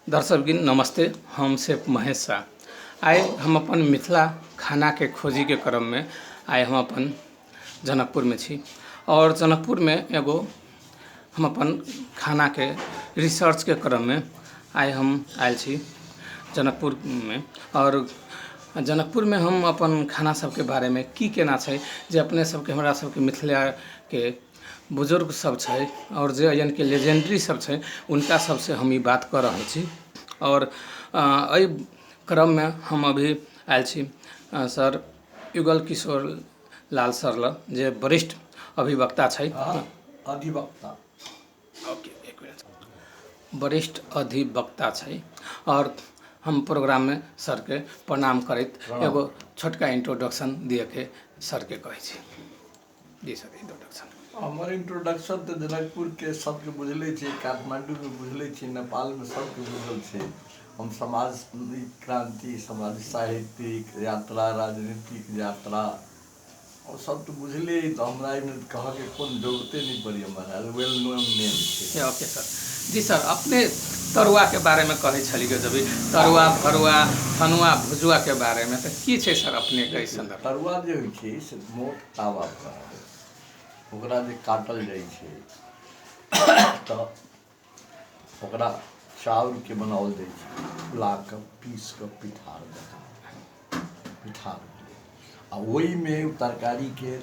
दर्शकवृन्द नमस्ते। हम शेफ महेश शाह। आइ हम अपन मिथिला खानाके खोजीके क्रममे आइ हम अपन जनकपुरमे छी आओर जनकपुरमे एगो हम अपन खानाके रिसर्चके क्रममे आइ हम आयल छी जनकपुरमे। आओर जनकपुरमे हम अपन खाना सबके बारेमे की केना छै जे अपने सबके हमरा सबके मिथिलाके बुजुर्ग सब छै आओर जे यानिकि लेजेंडरी सब छै, हुनका सबसँ हम ई बात कऽ रहल छी। आओर एहि क्रममे हम अभी आयल छी सर युगल किशोर लाल सर लग, जे वरिष्ठ अभिवक्ता छै। अधिवक्ता। ओके, एक मिनट। वरिष्ठ अधिवक्ता छै। आओर हम प्रोग्राममे सरके प्रणाम करैत एगो छोटका इंट्रोडक्शन दिअके सरके कहै छी। जी सर, इंट्रोडक्शन। हमर इंट्रोडक्शन तऽ जनकपुरके सबके बुझले छै, काठमाण्डूमे बुझले छै, नेपालमे सबके बुझल छै। हम समाज क्रान्ति, समाज साहित्यिक यात्रा, राजनीतिक यात्रा आओर सब तऽ बुझले अइ, तऽ हमरा एहिमे कहऽके कोन जरूरते नहि पड़ैए महाराज, वेल नोन नेम छै। ओके सर जी। सर, अपने तरुआके बारेमे कहै छलियै जब तरुआ, भरुआ, थनुआ, भुजुआके बारेमे, तऽ की छै सर अपनेके एहि सन्दर्भ? तरुआ जे होइ छै से मोट तावा पर ओकरा जे काटल जाइ छै, तऽ ओकरा चाउरके बनाओल जाइ छै, फुला कऽ, पीस कऽ, पिठार जकाँ पिठार भेलै। आ ओहिमे तरकारीके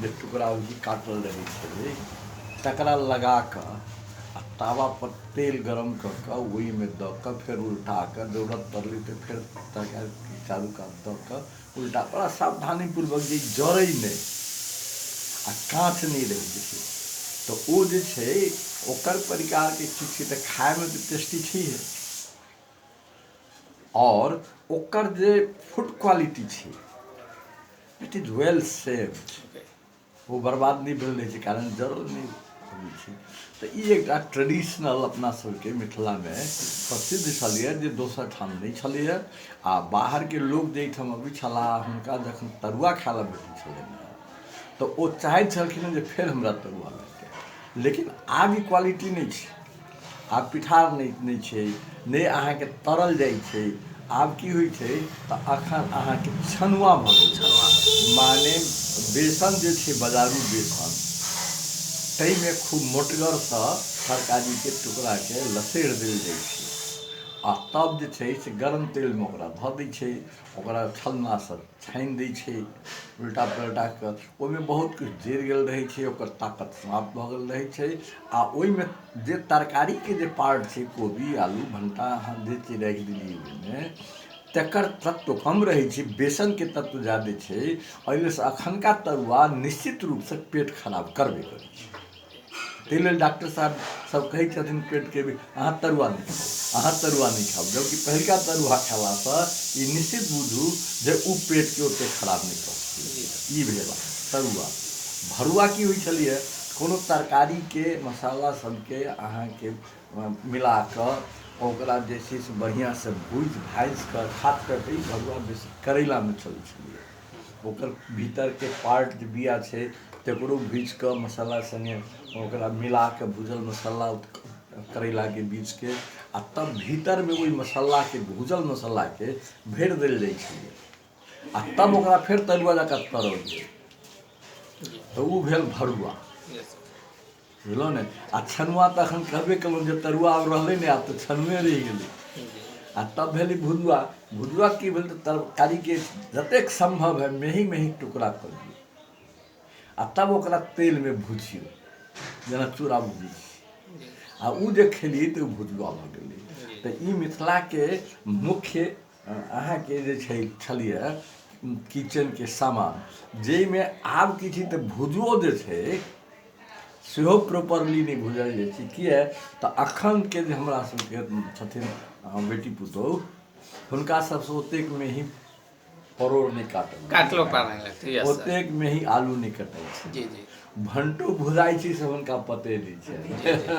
जे टुकड़ा होइ छै, काटल रहै छलै, तकरा लगा कऽ आ तावापर तेल गरम कऽ कऽ ओहिमे दऽ कऽ फेर उल्टा कऽ, जरूरत पड़लै तऽ फेर तरकारी चारू कात दऽ कऽ उल्टा, बड़ा सावधानीपूर्वक, जे जरै नहि आ काँच नहि रहि जेतै। तऽ ओ जे छै ओकर प्रकारके चीज छै, तऽ खायमे तऽ टेस्टी छैहे, आओर ओकर जे फूड क्वालिटी छै, it is well saved. ओ बर्बाद नहि भेल रहै छै, कारण जरल नहि होइ छै। तऽ ई एकटा ट्रेडिशनल अपना सबके मिथिलामे प्रसिद्ध छलैए, जे दोसर ठाम नहि छलैए। आ बाहरके लोक जे एहिठाम अबै छलाह, हुनका जखन तरुआ खाय लए भेटै छलनि हेँ, तऽ ओ चाहैत छलखिन हेँ जे फेर हमरा तरुआ भेटय। लेकिन आब ई क्वालिटी नहि छै। आब पिठार नहि नहि छै, नहि अहाँके तरल जाइ छै। आब की होइ छै तऽ अखन अहाँके छनुआ भऽ गेल छै, माने बेसन जे छै, बजारू बेसन, ताहिमे खूब मोटगरसँ तरकारीके टुकड़ाके लसरि देल जाइ छै आ तब जे छै से गरम तेलमे ओकरा धऽ दै छै, ओकरा छलनासँ छानि दै छै उल्टा पलटा कऽ। ओहिमे बहुत किछु जरि गेल रहै छै, ओकर ताकत समाप्त भऽ गेल रहै छै। आ ओहिमे जे तरकारीके जे पार्ट छै, कोबी, आलू, भण्टा, अहाँ जे चीज राखि देलियै ओहिमे, तकर तत्व कम रहै छै, बेसनके तत्व ज्यादे छै। एहि लेल अखनका तरुआ निश्चित रूपसँ पेट खराब करबे करै छै। ताहि लेल डॉक्टर साहब सब कहै छथिन पेटके भी, अहाँ तरुआ नहि खाउ, अहाँ तरुआ नहि खाउ। जबकि पहिलका तरुआ खेलासँ ई निश्चित बुझू जे ओ पेटके ओतेक खराब नहि कऽ सकैए। ई भेल तरुआ। भरुआ की होइ छलैए? कोनो तरकारीके मसाला सबके अहाँके मिला कऽ ओकरा जे छै से बढ़िआँसँ भूजि भाजि कऽ, खास कऽ कऽ ई भरुआ बेसी करैलामे चलै छलैए। ओकर भीतरके पार्ट जे बिआ छै, तकरो भूजि कऽ मसाला सङ्गे ओकरा मिला कऽ भूजल मसाला करैलाके बीजके, आ तब भीतरमे ओहि मसालाके, भूजल मसालाके भरि देल जाइ छलै आ तब ओकरा फेर तरुआ जकाँ तरल गेल, तऽ ओ भेल भरुआ। बुझलहुँ ने? आ छनुआ तऽ एखन कहबे केलहुँ जे तरुआ आब रहलै नहि, आब तऽ छनुए रहि गेलै। आ तब भेलै भुजुआ। भुजुआ की भेल? तऽ तरकारीके जतेक सम्भव है मेही मेही टुकड़ा कऽ लियौ आ तब ओकरा तेलमे भुजियौ, जेना चूड़ा भुजै छी। आ ओ जे खेलियै तऽ ओ भुजुआ भऽ गेलै। तऽ ई मिथिलाके मुख्य अहाँके जे छै छलियै किचनके सामान, जाहिमे आब की छै तऽ भुजुओ जे छै सेहो प्रॉपरली नहि भुजल जाइ छै। किए तऽ अखनके जे हमरा सबके छथिन बेटी पुतोहु, हुनका सबसँ ओतेक मेही परोड़ नहि काटल, काटलो पार नहि लगतै। Yes sir. ओतेक मेही आलू नहि कटै छै। जी जी भंटो भुजाइ छै से हुनका पते नहि छै,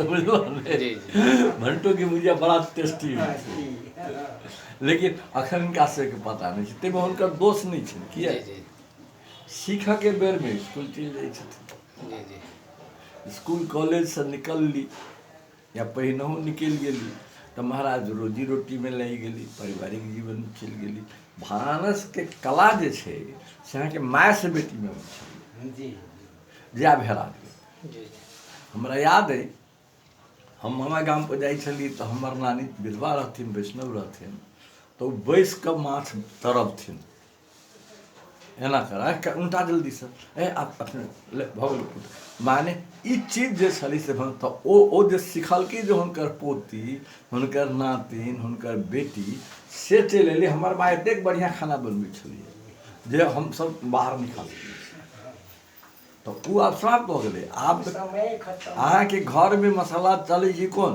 बुझलहुँ ने? जी जी भंटोके भुजिया बड़ा टेस्टी होइ छै, लेकिन अखन हिनका सबके पता नहि छै। ताहिमे हुनकर दोष नहि छनि। किए? जी जी सीखऽके बेरमे इसकुल चलि जाइ छथिन। जी जी स्कूल कॉलेजसँ निकलली या पहिनहु निकलि गेली, तऽ महाराज रोजी रोटीमे लागि गेली, पारिवारिक जीवनमे चलि गेली। भानसके कला जे छै से अहाँके मायसँ बेटीमे अबै छलै जे आब हेरा गेल। हमरा याद अइ, हम मामा गामपर जाइ छलियै तऽ हमर नानी विधवा रहथिन, वैष्णव रहथिन, तऽ ओ बैसि कऽ माछ तरबथिन, एना कर उनटा जल्दीसँ, ए आब अपने ले भऽ गेल पुत्र। माने ई चीज जे छलै से तऽ ओ जे सिखलकै जे हुनकर पोती, हुनकर नातिन, हुनकर बेटी से चलि एलै। हमर माय एतेक बढ़िआँ खाना बनबै छलैए जे हमसभ बाहर नहि खा सकै छी। तऽ ओ आब समाप्त भऽ गेलै। आब अहाँके घरमे मसाला चलै छै कोन?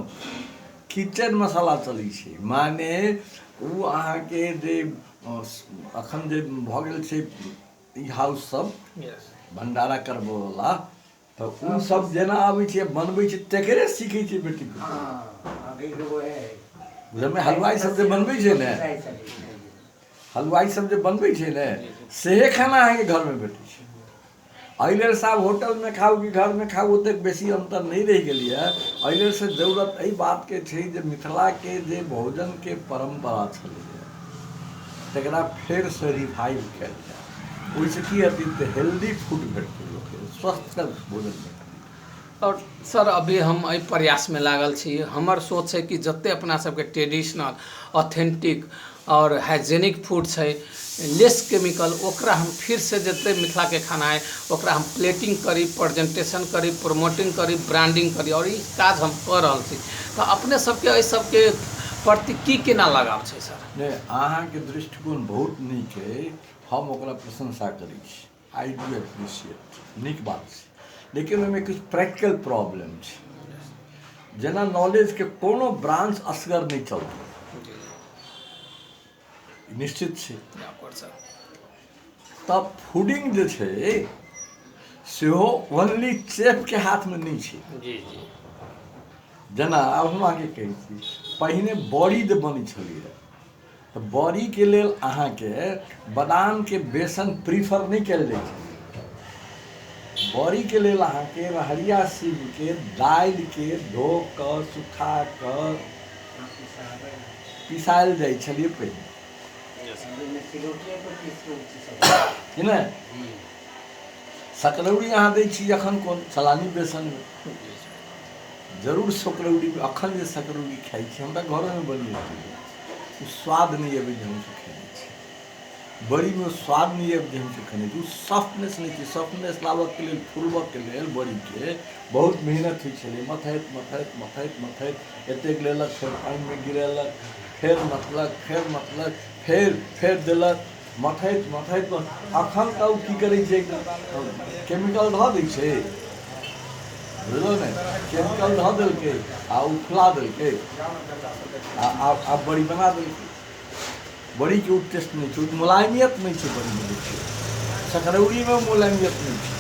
किचन मसाला चलै छै। माने ओ अहाँके जे अखन जे भऽ गेल छै ई हाउस सब भण्डारा करबऽवला, तऽ ओ सब जेना आबै छै बनबै छै तकरे सीखै छै बेटी पुतोहु। बुझलमे? हलवाइ सब जे बनबै छै ने, हलवाइ सब जे बनबै छै ने, सेहे खाना अहाँके घरमे भेटै छै। एहि लेल साहब होटलमे खाउ कि घरमे खाउ ओतेक बेसी अन्तर नहि रहि गेलैए। एहि लेल से जरूरत एहि बातके छै जे मिथिलाके जे भोजनके परम्परा छलैए तकरा फेरसँ रिवाइव कयल जाय। ओहिसँ की हेतै तऽ हेल्दी फूड भेटतै लोकके, स्वस्थ भोजन भेटतै। आओर सर अभी हम एहि प्रयासमे लागल छी। हमर सोच छै कि जतेक अपना सबके ट्रेडिशनल, ऑथेंटिक आओर हाइजेनिक फूड छै, लेस केमिकल, ओकरा हम फिरसँ जतेक मिथिलाके खाना अइ ओकरा हम प्लेटिंग करी, प्रेजेंटेशन करी, प्रमोटिंग करी, ब्रांडिंग करी, आओर ई काज हम कऽ रहल छी। तऽ अपने सबके एहि सबके प्रति की केना लगाव छै सर? नहि, अहाँके दृष्टिकोण बहुत नीक अइ, हम ओकरा प्रशंसा करै छी। I do appreciate, नीक बात छै, लेकिन ओहिमे किछु प्रैक्टिकल प्रॉब्लम छै। जेना नॉलेजके कोनो ब्रांच असगर नहि चलतै, निश्चित छै। तब फूडिंग जे छै सेहो ओनली चेफके हाथमे नहि छै। जी जी जेना आब हम अहाँके कहै छी, पहिने बड़ी जे बनै छलैए तऽ बड़ीके लेल अहाँके बादामके बेसन प्रीफर नहि कयल जाइ छै। बड़ीके लेल अहाँके रहरिया सीमके दालिके धो कऽ सुखा कऽ पिसायल जाइ छलियै पहिने, कि नहि? सकरौरी अहाँ दै छी एखन कोन चलानी बेसनमे? जरूर सकरौरी, अखन जे सकरौरी खाइ छी, हमरा घरोमे बनै छै, ओ स्वाद नहि अबै जे हमसभ खेने छी। बड़ीमे स्वाद नहि आबि जे हमसभ खेने छी। ओ सॉफ्टनेस नहि छै। सॉफ्टनेस लाबऽके लेल, फुलबऽके लेल बड़ीके बहुत मेहनत होइ छलै। मथैत मथैत मथैत मथैत एतेक लेलक, फेर पानिमे गिरेलक, फेर मथलक, फेर मथलक, फेर फेर देलक, मथैत मथैत। अखन तऽ ओ की करै छै, केमिकल धऽ दै छै, बुझलहुँ ने? केमिकल धऽ देलकै आ ओ फुला देलकै आ आब बड़ी बना देलकै। बड़ीके ओ टेस्ट नहि छै, ओ मुलायमियत नहि छै बड़ीमे। देखियौ, सकरौरीमे मुलायमियत नहि छै।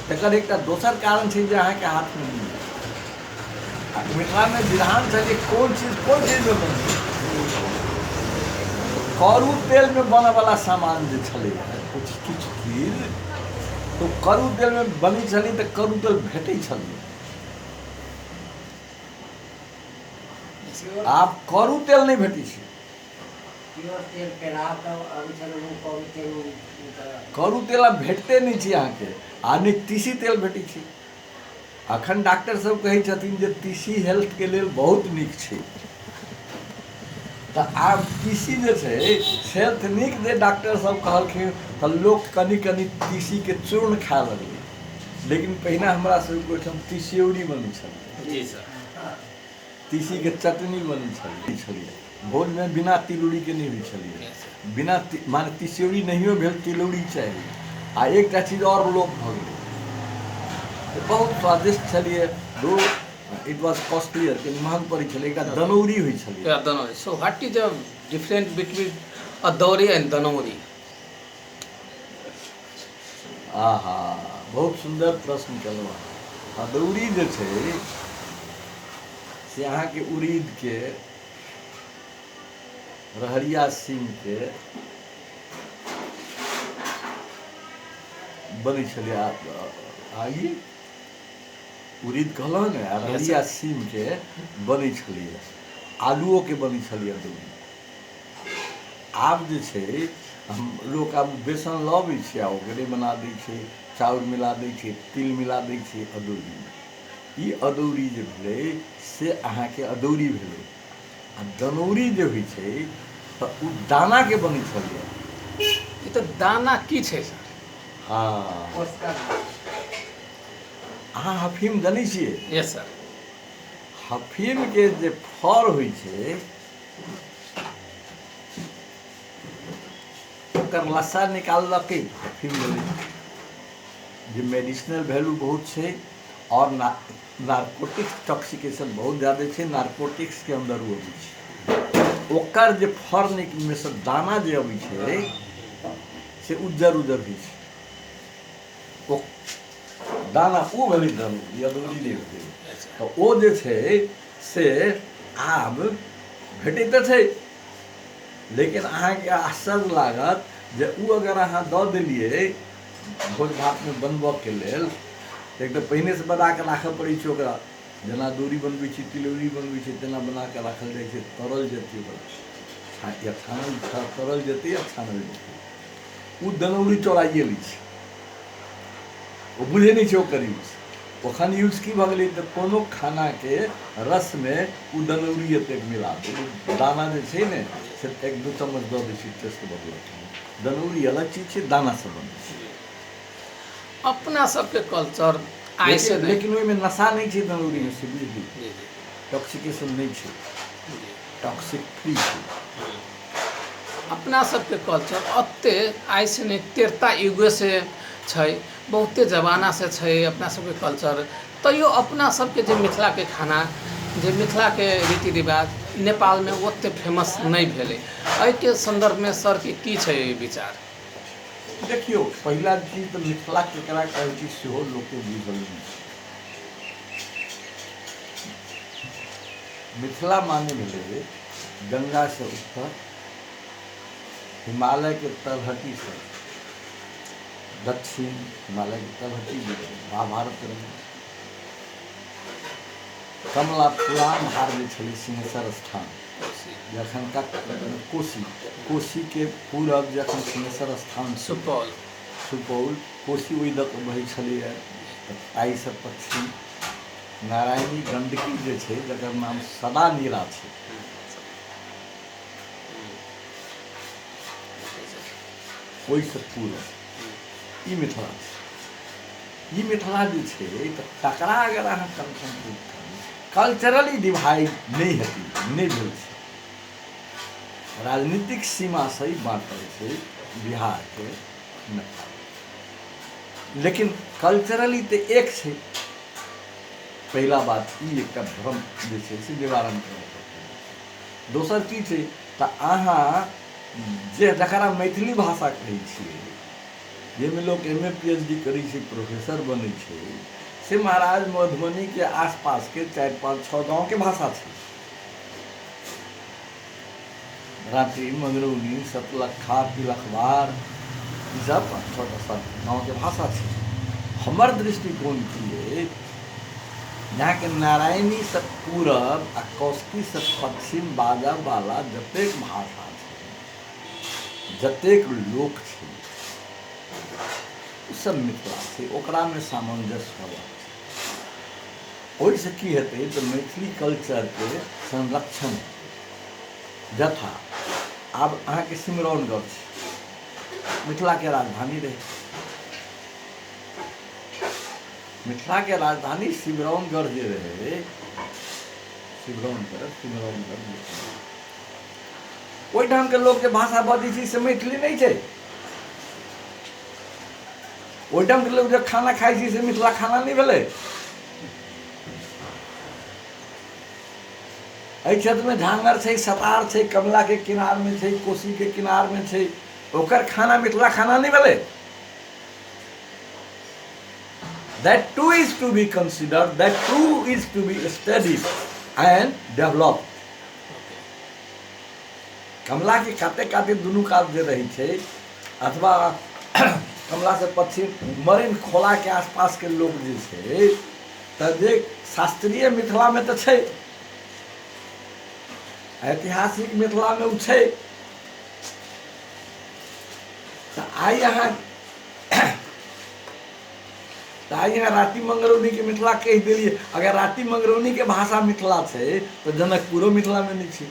तकर एकटा दोसर कारण छै जे अहाँके हाथमे नहि अछि। आ मिथिलामे विधान छै जे कोन चीज कोन चीजमे बनतै। करू तेलमे बनयवला सामान जे छलैए किछु किछु चीज, तऽ करू तेलमे बनै छलै, तऽ करू तेल भेटै छलै। आब करू तेल नहि भेटै छै। करू तेल आब भेटते नहि छै अहाँके, आ नहि तीसी तेल भेटै छै। अखन डॉक्टर सब कहै छथिन जे तीसी हेल्थके लेल बहुत नीक छै। तऽ आब तीसी जे छै हेल्थ नीक जे डॉक्टर सब कहलखिन, तऽ लोक कनि कनि तीसीके चूर्ण खाय लगलै। लेकिन पहिने हमरा सबके ओहिठाम तिसियौरी बनै छलै। जी सर। तीसीके चटनी बनै छलै छलैए भोजमे। बिना तिलौरीके नहि होइ छलैए। बिना माने तिसियौरी नहियो भेल, तिलौरी चाही। आ एकटा चीज आओर लोप भऽ गेलै, बहुत स्वादिष्ट छलैए, दो it was costlier, कनि महग पड़ै छलै, एकटा दनौरी होइ छलै। दनौरी। So what is the difference between adauri and danauri? आहा, बहुत सुन्दर प्रश्न केलहुँ अहाँ। अदौरी जे छै से अहाँके उड़ीदके, रहरिया सीमके बनै छलै। आ ई उड़ीद कहलहुँ ने, आ रहरिया सीमके बनै छलैए। आलुओके बनै छलै अदौरी। आब जे छै हम लोक आब बेसन लऽ अबै छै आ ओकरे बना दै छै, चाउर मिला दै छै, तिल मिला दै छै अदौरीमे। ई अदौरी जे भेलै से अहाँके अदौरी भेलै। आ दनौरी जे होइ छै तऽ ओ दानाके बनै छलैए। ई तऽ दाना की छै सर? हँ, अहाँ हफीम जनै छियै? Yes sir. हफीमके जे फर होइ छै ओकर लस्सा निकाललकै, हफीम भेलै, जे मेडिसिनल वैल्यू बहुत छै आओर नार्कोटिक्स टॉक्सिकेशन बहुत ज्यादे छै। नार्कोटिक्सके अन्दर ओ अबै छै। ओकर जे फर मे से दाना जे अबै छै से उज्जर उज्जर होइ छै। ओ दाना ओ भेलै दनौरी, अदौरी नहि भेलै। तऽ ओ जे छै से आब भेटै तऽ छै, लेकिन अहाँके आश्चर्य लागत जे ओ अगर अहाँ दऽ देलियै भोज भातमे बनबऽके लेल, एक तऽ पहिनेसँ बना कऽ राखऽ पड़ै छै ओकरा। जेना अदौरी बनबै छी, तिलौरी बनबै छी, तेना बना कऽ राखल जाइ छै। तरल जेतै ओकरा या छानल, तरल जेतै या छानल जेतै, ओ दनौरी चोराइए लै छै। ओ बुझै नहि छै ओकर यूज। ओखन यूज की भऽ गेलै तऽ कोनो खानाके रसमे ओ दनौरी एतेक मिला दू, दाना जे छै ने से एक दू चम्मच दऽ दै छै, टेस्ट बदलत। दनौरी अलग चीज छै, दानासँ बनै छै। अपना सबके कल्चर आइ से लेकिन लेकिन ओहिमे नशा नहि छै दनौरीमे, से बुझली? टॉक्सिकेशन नहि छै, टॉक्सिक फ्री छै। अपना सबके कल्चर एते आइसँ नहि, त्रेता युगेसँ छै, बहुते जमानासँ छै अपना सबके कल्चर। तैयो अपना सबके जे मिथिलाके खाना, जे मिथिलाके रीति रिवाज नेपालमे ओते फेमस नहि भेलै, एहिके सन्दर्भमे सरके की छै विचार? देखियौ, पहिला चीज तऽ मिथिला केकरा कहै छै सेहो लोकके बुझल नहि छै। मिथिला माने भेलै गंगासँ उत्तर, हिमालयके तलहटीसँ दक्षिण। हिमालयके तलहटी जे छै, महाभारत रहै, कमला पुरान धार जे छलै, सिंहेश्वर स्थान जखनका कोसी, कोसीके पूरब जखन सिंहेश्वर स्थान, सुपौल, सुपौल, कोसी ओहि दऽ कऽ बहै छलैए, तऽ ताहिसँ पश्चिम नारायणी गण्डकी जे छै, जकर नाम सदा नीरा छै, ओहिसँ पूरब ई मिथिला छै। ई मिथिला जे छै तऽ तकरा अगर अहाँ कन्सन्ट्रेट करू, कल्चरली डिवाइड नहि हेतै, नहि भेल छै। राजनीतिक सीमासँ ही बाँटल छै बिहारके नेपाल, लेकिन कल्चरली तऽ एक छै। पहिला बात ई एकटा भ्रम जे छै से निवारण करऽ पड़तै। दोसर की छै तऽ अहाँ जे जकरा मैथिली भाषा कहै छियै, जाहिमे लोक M A P H D करै छै, प्रोफेसर बनै छै, से महाराज मधुबनीके आसपासके 4, 5, 6 गाँवके भाषा छै। राँटी, मंगरौनी, सतलखा, तिलखबार, ईसभ 5, 6 टा 7 गाँवके भाषा छै। हमर दृष्टिकोण की अइ, अहाँके नारायणीसँ पूरब आ कौशिकीसँ पश्चिम बाजऽवला जतेक भाषा छै, जतेक लोक छै, ओसभ मिथिला छै। ओकरामे सामञ्जस्य होबाक छै। ओहिसँ की हेतै तऽ मैथिली कल्चरके संरक्षण हेतै। यथा आब अहाँके सिमरौनगढ़ छै, मिथिलाके राजधानी रहै। मिथिलाके राजधानी सिमरौनगढ़ जे रहै, सिमरौनगढ़, सिमरौनगढ़, ओहिठामके लोक जे भाषा बजै छै से मैथिली नहि छै। ओहिठामके लोक जे खाना खाइ छै से मिथिला खाना नहि भेलै। एहि क्षेत्रमे झांगर छै, सतार छै, कमलाके किनारमे छै, कोसीके किनारमे छै, ओकर खाना मिथिला खाना नहि भेलै। That too is to be considered, that too is to be studied and developed. कमलाके काते काते दुनू कात जे रहै छै, अथवा कमलासँ पश्चिम मरीन खोलाके आसपासके लोक जे छै, तऽ जे शास्त्रीय मिथिलामे तऽ छै। ऐतिहासिक मिथिलामे ओ छै। तऽ आइ अहाँ तऽ आइ अहाँ राति मंगरौनीके मिथिला कहि देलियै। अगर राति मंगरौनीके भाषा मिथिला छै तऽ जनकपुरो मिथिलामे नहि छै।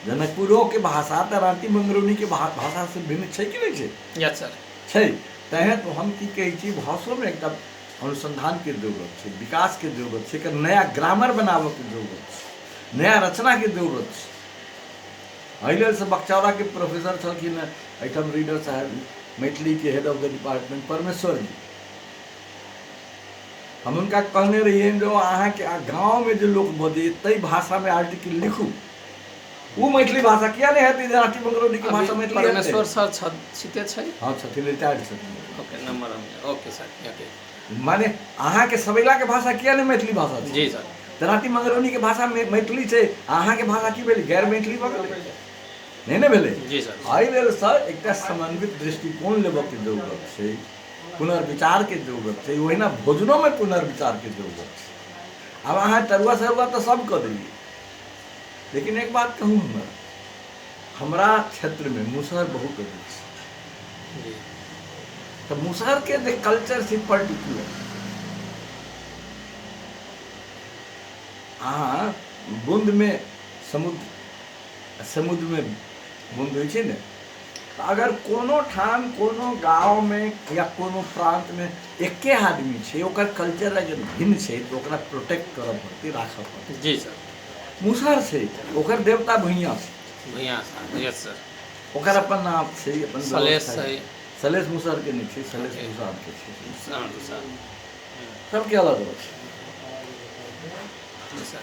जनकपुरोके भाषा तऽ राँटी मंगरौनीके भाषासँ भिन्न छै कि नहि छै? यस सर, छै। तैँ तऽ हम की कहै छी, भाषोमे एकटा अनुसन्धानके जरूरत छै, विकासके जरूरत छै, एकर नया ग्रामर बनाबऽके जरूरत छै, नया रचनाके जरूरत छै। एहि लेल से बकचौराके प्रोफेसर छलखिन हेँ एहिठाम रीडर साहेब, मैथिलीके head of the department Parmeshwar ji, हम हुनका कहने रहियनि जे अहाँके गाँवमे जे लोक बजैए ताहि भाषामे आर्टिकल लिखू। ओ मैथिली भाषा किया नहि हेतै जे राँटी मंगरौनीके भाषा मैथिली हेतै? परमेश्वर सर छिते छै? हँ छथिन, रिटायर्ड छथिन। ओके, नंबर हम, ओके सर, ओके। माने अहाँके सबैलाके भाषा किया नहि मैथिली भाषा छै? जी सर। तऽ राँटी मंगरौनीके भाषा मैथिली छै, अहाँके भाषा की भेलै? गैर मैथिली भऽ गेलै? नहि ने भेलै। जी सर। एहि लेल सर एकटा समन्वित दृष्टिकोण लेबऽके जरूरत छै, पुनर्विचारके जरूरत छै। ओहिना भोजनोमे पुनर्विचारके जरूरत छै। आब अहाँ तरुआ सरुआ तऽ सब कऽ देलियै, लेकिन एक बात कहू, हमरा हमरा क्षेत्रमे मुसहर बहुत अधिक छै। तऽ मुसहरके जे कल्चर छै पर्टिकुलर, अहाँ बून्दमे समुद्र, समुद्रमे बून्द होइ छै ने, तऽ अगर कोनो ठाम कोनो गाँवमे या कोनो प्रान्तमे एके आदमी छै, ओकर कल्चर अगर भिन्न छै तऽ ओकरा प्रोटेक्ट करऽ पड़तै, राखऽ पड़तै। जी सर। मुसहर छै, ओकर देवता भुइयाँ छै। भुइयाँ सर, यस सर। ओकर अपन नाम छै, अपन सलेश व्यवस्था छै। सलेश मुसहरके नहि छै, सलेश मुसहरके छै। सर। सबके अलग अलग छै। जी सर।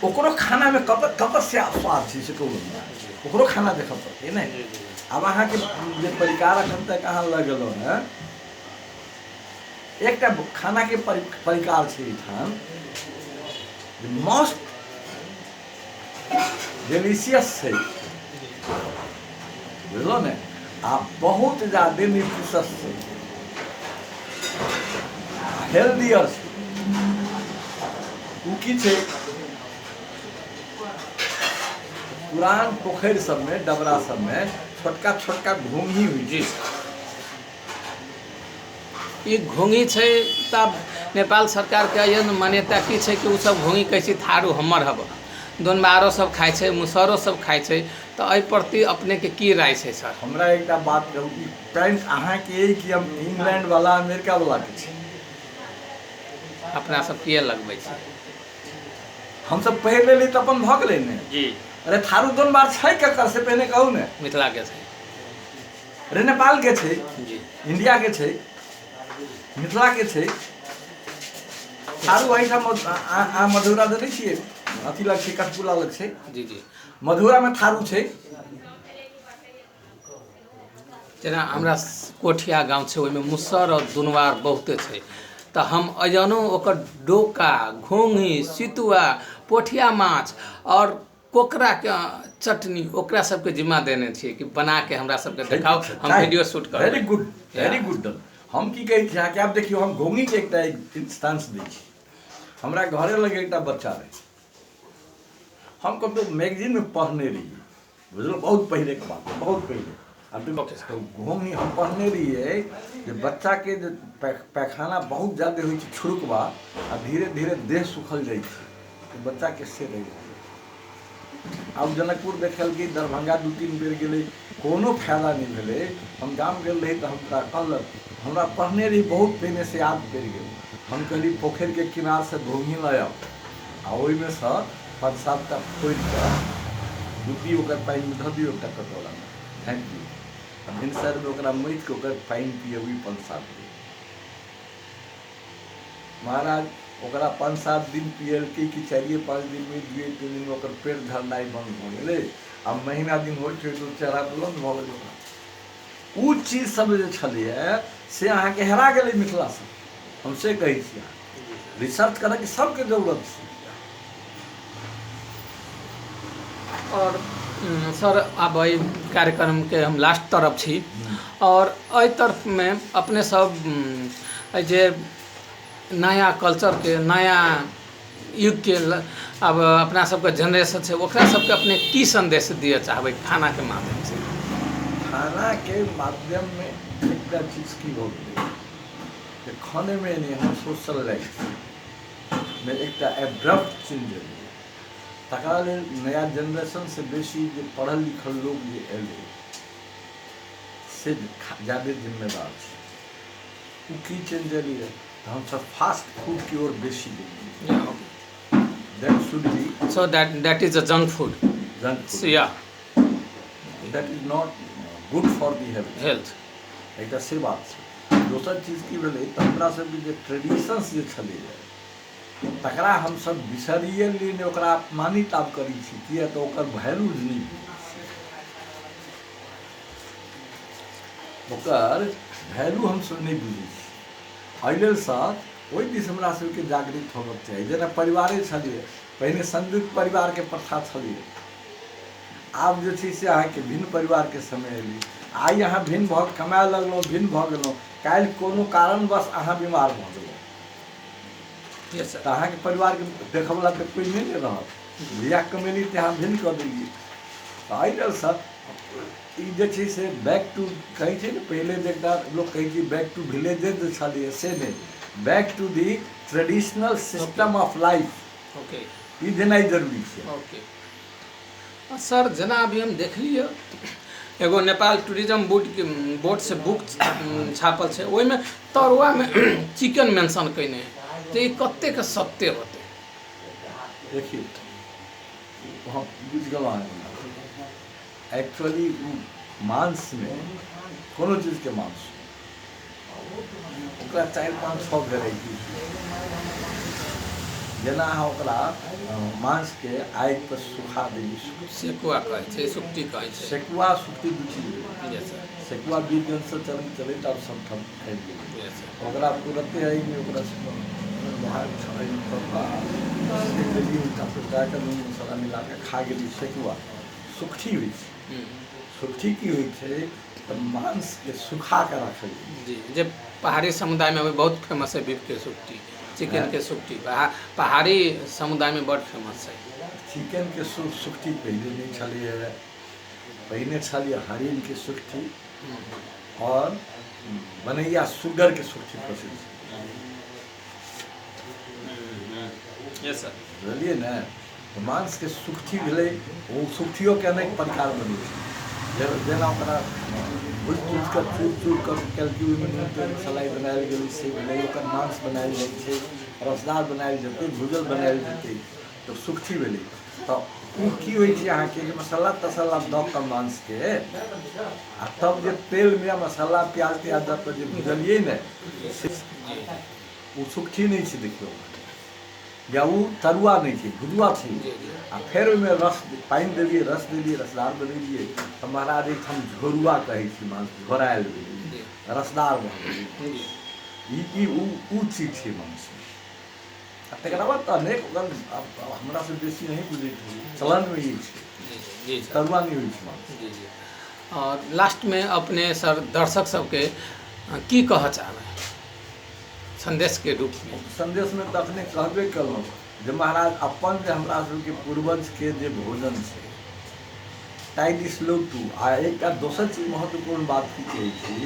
ओकरो खानामे कतऽ कतऽ स्वाद छै से कहू हमरा, ओकरो खाना देखऽ पड़तै ने। जी जी। आब अहाँके जे परिकार एखन तक अहाँ लऽ गेलहुँ हेँ, एकटा खानाके परिकार छै एहिठाम मोस्ट डिलीशियस छै, बुझलहुँ ने, आ बहुत ज्यादे न्यूट्रिशस छै, हेल्दियर छै। ओ की छै? पुरान पोखरि सबमे, डबरा सबमे छोटका छोटका घोंघी होइ छै। ई घोंघी छै तब नेपाल सरकारके एहन मान्यता की छै कि ओसभ घोंघी कहै छै थारू हमर हब, दोनबारो सब खाइ छै, मुसहरो सब खाइ छै, तऽ एहि प्रति अपनेके की राय छै सर? हमरा एकटा बात कहू, ई पैंट अहाँके अइ कि हम इंग्लैंड वाला अमेरिका वाला के छै? अपना सब किए लगबै छी? हमसब पहिर लेली तऽ अपन भऽ गेलै ने। जी। अरे थारू दोनबार छै ककर से पहिने कहू ने। मिथिलाके छै। अरे नेपाल के छै। जी। इंडिया के छै, मिथिला के छै। थारू एहिठाम अहाँ मधुरा जनै छियै, अथी लग छै, कठपुला लग छै। जी जी। मधुरामे थारू छै। जेना हमरा कोठिया गाँव छै, ओहिमे मुसहर आओर दुनवार बहुते छै, तऽ हम अजनो ओकर डोका, घोङ्घी, सितुआ, पोठिया माछ आओर कोकराके चटनी ओकरा सबके जिम्मा देने छियै कि बनाके हमरा सबके देखाउ, हम वीडियो शूट करबै। Very good, very good. हम की कहै छी अहाँके, आब देखियौ, हम घोङ्घीके एकटा इंस्टांस दै छी। हमरा घरे लग एकटा बच्चा रहै, हम कतहु मैगजीनमे पढ़ने रहियै, बुझलहुँ, बहुत पहिलेके बात, बहुत पहिले। आब तऽ घोङ्घी हम पढ़ने रहियै जे बच्चाके जे पैखाना बहुत जादे होइ छै छुरुकबा, आ धीरे धीरे देह सुखल जाइ छै, तऽ बच्चाके से रहि जाइ। आब जनकपुर देखलकै, दरभंगा 2-3 बेर गेलै, कोनो फायदा नहि भेलै। हम गाम गेल रही तऽ हमरा कहलक, हमरा पढ़ने रही बहुत पहिने से याद पड़ि गेल। हम कहली पोखरिके किनारसँ घोङ्घी लऽ आउ आ ओहिमे सँ 5-7 टा फोड़ि कऽ डुब्बी ओकर पानिमे धऽ दियौ, एकटा कटोरामे झाँपि दियौ, आ भिनसरमे ओकरा मथि कऽ ओकर पानि पियबै 5-7 दिन। महाराज ओकरा 5-7 दिन पियलकै कि 4-5 दिनमे, 2-3 दिनमे ओकर पेट झरनाइ बन्द भऽ गेलै, आ महीना दिन होइत होइत ओ चेहरा बुलन्द भऽ गेलै ओकरा। ओ चीज सब जे छलैए से अहाँके हेरा गेलै मिथिलासँ, हम से कहै छी अहाँके। रिसर्च करऽके सबके जरूरत छै। आओर सर आब एहि कार्यक्रमके हम लास्ट तरफ छी, आओर एहि तरफमे अपने सब एहि जे नया कल्चरके नया युगके आब अपना सबके जेनरेशन छै, ओकरा सबके अपने की सन्देश दिअ चाहबै खानाके माध्यमसँ? खानाके माध्यममे एकटा चीज की भऽ गेलै जे खानेमे नहि, हमर सोशल लाइफमे एकटा एब्रप्ट चेंज एलै। तकरा लेल नया जेनरेशनसँ बेसी जे पढ़ल लिखल लोक जे एलै से ज्यादे जिम्मेदार छै। ओ की चेंज एलैए तऽ हमसब फास्ट फूडके ओर बेसी गेलियै। That should be So that is a junk food. Junk food. Yeah. That is not good for the health. Health. एकटा से बात छै। दोसर चीज की भेलै तऽ हमरा सबके जे ट्रेडिशंस जे छलैए तकरा हमसब बिसरिए गेलियै, नहि ओकरा अपमानित आब करै छी, किए तऽ ओकर वैल्यूज नहि बुझै छियै, ओकर वैल्यू हमसब नहि बुझै छी। एहि लेल सर ओहि दिस हमरा सबके जागृत होबक चाही। जेना परिवारे छलियै, पहिने संयुक्त परिवारके प्रथा छलियै, आब जे छै से अहाँके भिन्न परिवारके समय एलै। आइ अहाँ भिन्न भऽ कमाए लगलहुँ, भिन्न भऽ गेलहुँ, काल्हि कोनो कारणवश अहाँ बीमार भऽ गेलहुँ तऽ अहाँके परिवारके देखयवला तऽ कोइ नहि ने रहत। बियाह कमेली तऽ अहाँ भिन्न कऽ देलियै। तऽ एहि लेल सर ई जे छै से बैक टू कहै छै ने, पहिले जे एकटा लोक कहै छै बैक टू विलेजे जे छलैए से नहि, back to the traditional system of life. Okay, ई देनाइ जरूरी छै। ओके सर, जेना अभी हम देखलियै एगो नेपाल टूरिज्म बोर्ड बोर्डसँ बुक छापल छै, ओहिमे तरुआमे चिकन मेंशन कयने है, तऽ ई कतेक सत्य होतै? देखियौ, हम बुझि गेलहुँ अहाँके। एक्चुअली ओ मांसमे कोनो चीजके मांस ओकरा 4 5 6 वेराइटी छै। जेना अहाँ ओकरा मांसके आगि पर सुखा देलियै, सेकुआ कहै छै, सुक्टी कहै छै। सेकुआ सुक्टी दू चीज भेलै। सेकुआ बीरगंजसँ चलैत चलैत आब सबठाम फैल गेलै। ओकरा तुरते आगिमे ओकरा लोहा कऽ कऽ सेक देलियै, उल्टा पुल्टा कऽ नून मसाला मिला कऽ खा गेलियै। सेकुआ सुक्ठी होइ छै। सुक्ठी की होइ छै तऽ मांसके सुखा कऽ राखल जाइ छै। जी, जे पहाड़ी समुदायमे अभी बहुत फेमस है बीफके सुक्टी, चिकनके सुक्टी पहाड़ी समुदायमे बड फेमस है। चिकनके सुक्ठी पहिले नहि छलैए, पहिने छलैए हरिणके सुक्ठी आओर बनैया सुगरके सुक्ठी प्रसिद्ध छै। Yes sir. बुझलियै ने? तऽ मांसके सुक्ठी भेलै, ओ सुक्ठियोके अनेक प्रकार बनै छै। जेना ओकरा भुजि तुजि कऽ चूरि चूरि कऽ केलकै, ओहिमे नून तेल सलाइ बनायल गेलै से भेलै। ओकर मांस बनायल जाइ छै, रसदार बनायल जेतै, भूजल बनायल जेतै तऽ सुक्ठी भेलै। तऽ ओ की होइ छै अहाँके जे मसाला तसाला दऽ कऽ मांसके आ तब जे तेलमे मसाला प्याज त्याज दऽ कऽ जे भुजलियै ने से ओ सुक्ठी नहि छै। देखियौ, या ओ तरुआ नहि छै, भुजुआ छै। आ फेर ओहिमे रस पानि देलियै, रस देलियै, रसदार बनेलियै तऽ महाराज एहिठाम झोरुआ कहै छी, मांस झोरायल भेलै, रसदार भऽ गेलै। ई ई ओ ओ चीज छै मांस। आ तकरा बाद तऽ अनेक ओकर हमरा से बेसी नहीं बुझैत छी, चलनमे ई छै, तरुआ नहि होइ छै मांस। जी जी। आओर लास्टमे अपने सर दर्शक सबके की कहऽ चाहबै सन्देशके रूपमे? सन्देशमे तऽ अखने कहबे केलहुँ जे महाराज अपन जे हमरा सबके पूर्वजके जे भोजन छै ताहि दिस लौटू। आ एकटा दोसर चीज महत्वपूर्ण बात की कहै छी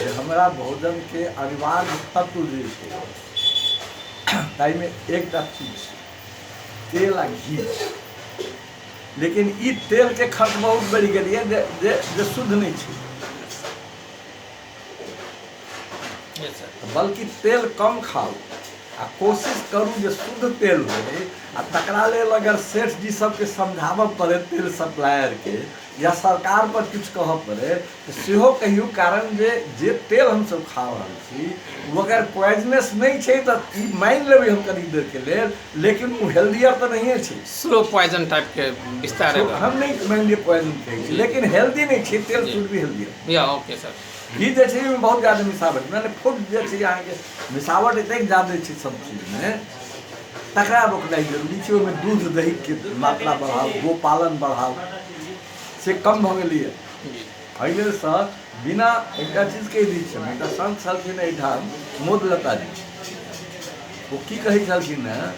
जे हमरा भोजनके अनिवार्य तत्व जे छै ताहिमे एकटा चीज छै तेल आ घी। लेकिन ई तेलके खर्च बहुत बढ़ि गेलैए जे जे जे शुद्ध नहि छै, बल्कि तेल कम खाउ आ कोशिश करू जे शुद्ध तेल होय। आ तकरा लेल अगर सेठ जी सबके समझाबऽ पड़े तेल सप्लायरके या सरकार पर किछु कहऽ पड़े तऽ सेहो कहियौ, कारण जे जे तेल हमसब खा रहल छी ओ अगर पॉइजनस नहि छै तऽ ई मानि लेबै हम कनी देरके लेल, लेकिन ओ हेल्दियर तऽ नहिए छै। स्लो पॉइजन टाइपके विस्तार। हम नहि मानि लिअ पॉइजन कहै छी, लेकिन हेल्दी नहि छै तेल। Should be healthier. या ओके सर। घी जे छै ओहिमे बहुत ज्यादा मिलावट, माने फूड जे छै अहाँके मिलावट एतेक ज्यादा छै सब चीजमे, तकरा रोकनाइ जरूरी छै। ओहिमे दूध दहीके मात्रा बढ़ाउ, गोपालन बढ़ाउ, से कम भऽ गेलैए। एहि लेल सर बिना एकटा चीज कहि दै छियै, एकटा संत छलखिन एहिठाम मोदलता जी, ओ की कहै छलखिन हेँ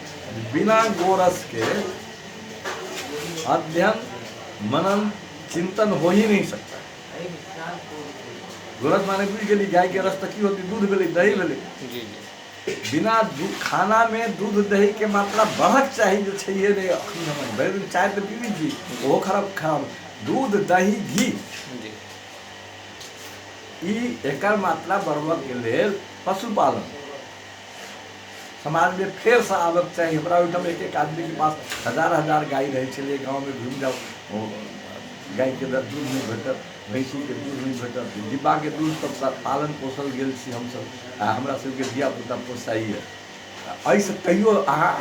बिना गोरस के अध्ययन मनन चिंतन हो ही नहीं सकता। गोरस माने बुझि गेली, गायके रस तऽ की होतै, दूध भेलै, दही भेलै। जी जी बिना खाना में दूध दही के मात्रा बढ़क चाही, जे छैहे नहि अखन। हम भरि दिन चाय तऽ पीबै छी, ओहो खराब खराब। दूध, दही, घी, ई एकर मात्रा बढ़बऽके लेल पशुपालन समाजमे फेरसँ आबऽके चाही। हमरा ओहिठाम एक एक आदमीके पास हजार हजार गाय रहै छलै। गाँवमे घुमि जाउ, ओ गायके दूध नहि भेटत, भैँसीके दूध नहि भेटत, डिब्बाके दूध। सब पालन पोसल गेल छी हमसब आ हमरा सबके धियापुता पोसाइए। एहिसँ कहियो अहाँ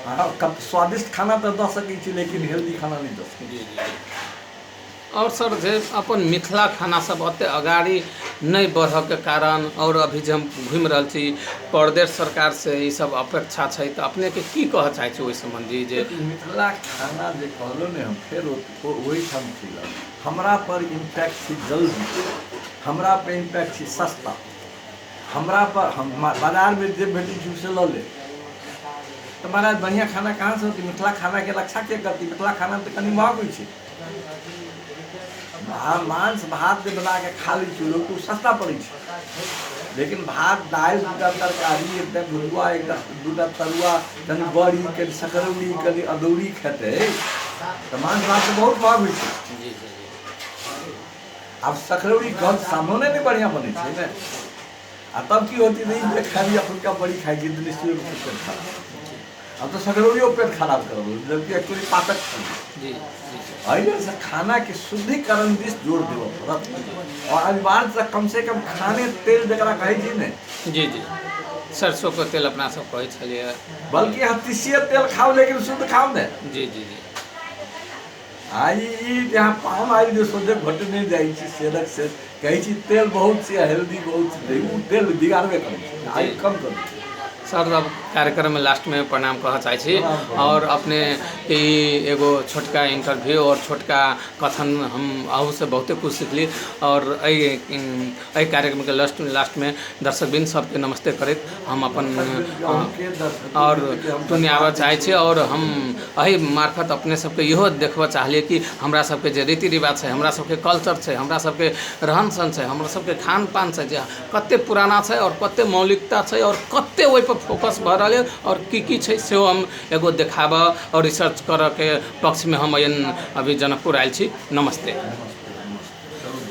अहाँ स्वादिष्ट खाना तऽ दऽ सकै छी, लेकिन हेल्दी खाना नहि दऽ सकै। जी जी आओर सर, जे अपन मिथिला खाना सब ओतेक अगाड़ी नहि बढ़ऽके कारण आओर अभी जे हम घुमि रहल छी, प्रदेश सरकारसँ ई सब अपेक्षा छै, तऽ अपनेके की कहऽ चाहै छी ओहि सम्बन्धी जे मिथिला खाना जे कहलहुँ ने, हम फेर ओहिठाम छी। हमरा पर इम्पैक्ट छै जल्दी, हमरा पर इम्पैक्ट छै सस्ता, हमरा पर हम बाजारमे जे भेटै छै से लऽ लेब, तऽ महाराज, बढ़िआँ खाना कहाँसँ होतै? मिथिला खानाके रक्षा के करतै? मिथिला खाना तऽ कनि महग होइ छै। मांस भात जे बना कऽ खा लै छै लोक, ओ सस्ता पड़ै छै, लेकिन भात, दालि, दूटा तरकारी, एकटा भुरुआ, एकटा दूटा तरुआ, कनि बड़ी, कनि सकरौरी, कनि अदौरी खेतै तऽ मांस भात तऽ बहुत महग होइ छै। जी जी जी आब सकरौरी घर सामने नहि बढ़िआँ बनै छै ने। आ तब की होती नहि जे खाली एखुनका बड़ी खाइ छी तऽ निश्चित रूपसँ पेट खराब। आब तऽ सकरौरियो पेट खराब करब, जबकि एक्चुअली पाचक छै। जी जी एहि लेल से खानाके शुद्धिकरण दिस जोर देबऽ पड़त आओर अनिवार्यसँ कमसँ कम खाने तेल जकरा कहै छी ने। जी जी सरसोके तेल अपना सब कहै छलियै। बल्कि अहाँ तीसिए तेल खाउ, लेकिन शुद्ध खाउ ने। जी जी जी आ ई जे अहाँ पाम आयल जे सोझे घटने जाइ छी, सेरक से कहै छी तेल बहुत छै, हेल्दी बहुत छै, ओ तेल बिगाड़बे करै छै, आइ कम करू। सर, अब कार्यक्रममे लास्टमे प्रणाम कहऽ चाहै छी। आओर अपने ई एगो छोटका इंटरव्यू आओर छोटका कथन, हम अहूसँ बहुते कुछ सिखली। आओर एहि एहि कार्यक्रमके लास्टमे दर्शकवृन्द सबके नमस्ते करैत हम अपन आओर टुनिआबऽ चाहै छी। आओर हम एहि मार्फत अपने सबके इहो देखबऽ चाहलियै कि हमरा सबके जे रीति रिवाज छै, हमरा सबके कल्चर छै, हमरा सबके रहन सहन छै, हमरा सबके खान पान छै, जे कते पुराना छै आओर कते मौलिकता छै आओर कते ओहिपर फोकस भऽ रहल यऽ आओर की की छै, सेहो हम एगो देखाबऽ आओर रिसर्च करऽके पक्षमे हम अभी जनकपुर आयल छी। नमस्ते।